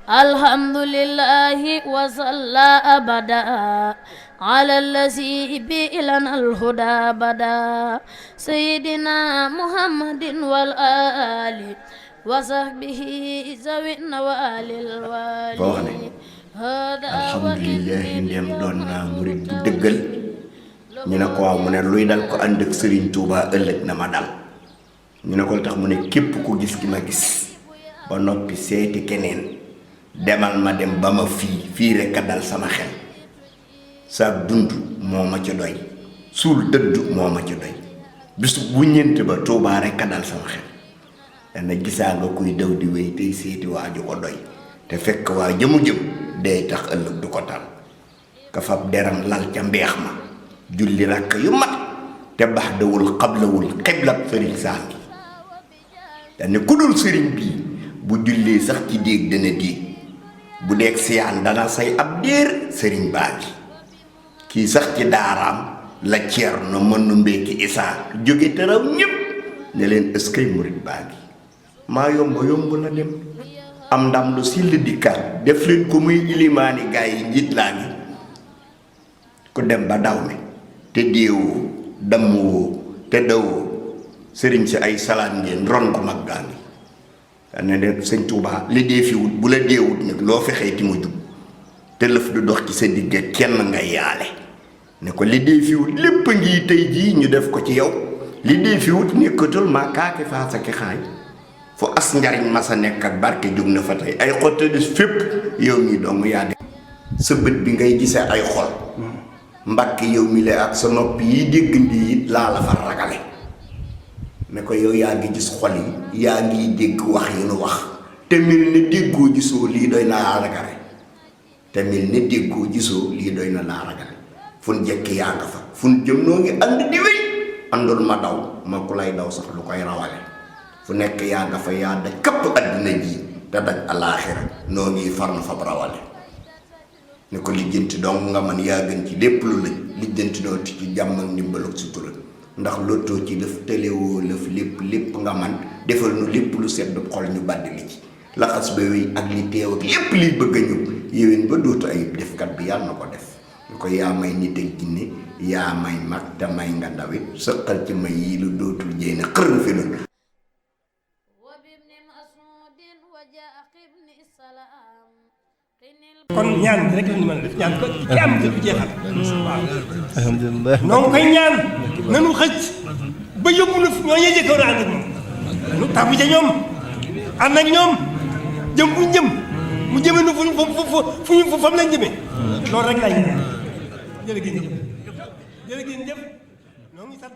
الحمد لله وصلى أبدا على الذي بإلنا الهدى بدا سيدنا محمد والآل وصحبه ذوي النوال الوالي alhamdulilah ndem doon naa murid bu dëggal ñu ne ko waaw mu ne luy dal ko ànd ak Serigne Touba ëllëg na ma dal ñu ne ko tax mu ne képp ku gis ki ma gis ba noppi seeti keneen demal ma dem ba ma fii rek a dal sama xel sa dund moo ma ca doy suul dëdd moo ma ca doy bis bu ñeent ba Touba rek a dal sama xel dana gisaa nga kuy daw di wéy tey seeti waaju ko doy te fekk waa jëmu jëm day tax ëllëg du ko tal ka fab deram lal ca mbeex ma julli rakk yu mat te bax dawul xablawul xiblab sëriñ saa ngi dane ku dul sëriñ bii bu jullee sax ci déeg dana déeg bu deeg siyaan dana say ab déer sëriñ baa ngi kii sax ci daaraam la ceer no mën nu mbéeki isaa jóge tëraw ñépp ne leen ëskay murit baa ngi maa yomb la dem am ndam lu sill dikkaat def leen ko muy ilimaani gaa yi njiit laa ngi ku dem ba daw mi te déewoo dammuwoo te dawoo sëriñ si ay salaan ngeen ron ko mag gaa ngi dane de sëñ Tuubaa li dee fi wut bu la deewut nag loo fexee ti mu jub te lëf du dox ci sa digge kenn nga yaale ne ko li dee fi wut lépp a ngi tey jii ñu def ko ci yow li dee fi wut nekkatul maa kaake faasa ki xaay fu as njariñ masa nekk ak barke jóg na fa tey ay xottadis fépp yow mi dong yaa de sa bët bi ngay gisee ay xol mbàkke yow mi le ak sa nopp yi dégg ndi it laa la fa ragale ne ko yow yaa ngi gis xol yi yaa ngi dégg wax yi nu wax te mel ne déggoo gisoo lii doy na laa ragale te mel ne déggoo gisoo lii doy na laa ragale fun jekk yaa nga fa fun jëm noo ngi ànd di wéy àndul ma daw ma ku lay daw sax lu koy rawale fu nekk yaa nga fa yaa daj kapp àddina ji te daj alaaxira noo ngi far na fa rawale ne ko lijjanti dong nga man yaa gën ci lépp lu lëj lijjanti doo ci jàmm ak ndimbal ak sutura ndax lottoo ci lëf tëlewoo lëf lépp nga man defal nu lépp lu sedd xol ñu bàdd li ci laxas ba wéy ak li teew ak lépp liy bëgg a ñëw yéwén ba dootu ayib defkat bi yàlla na ko def ñu ko yaa may nit ak jinne yaa may mag te may nga ndawit sëqal ci may yii lu dootul jéene xër fi doon kon ñaan rek la ñu mën a def ñaan ko ci am te du jeexal waaw alhamdulilah noonu koy ñaan nanu xëcc ba yóbbu na ñoo ñee jëkkoon a ànd ak moom nu tàbbu ca ñoom ànd ak ñoom jëm fu ñu jëm mu jëme nu fu fam lañ jëmee loolu rek laay ñaan jërë ngeen jëf noo ngi sant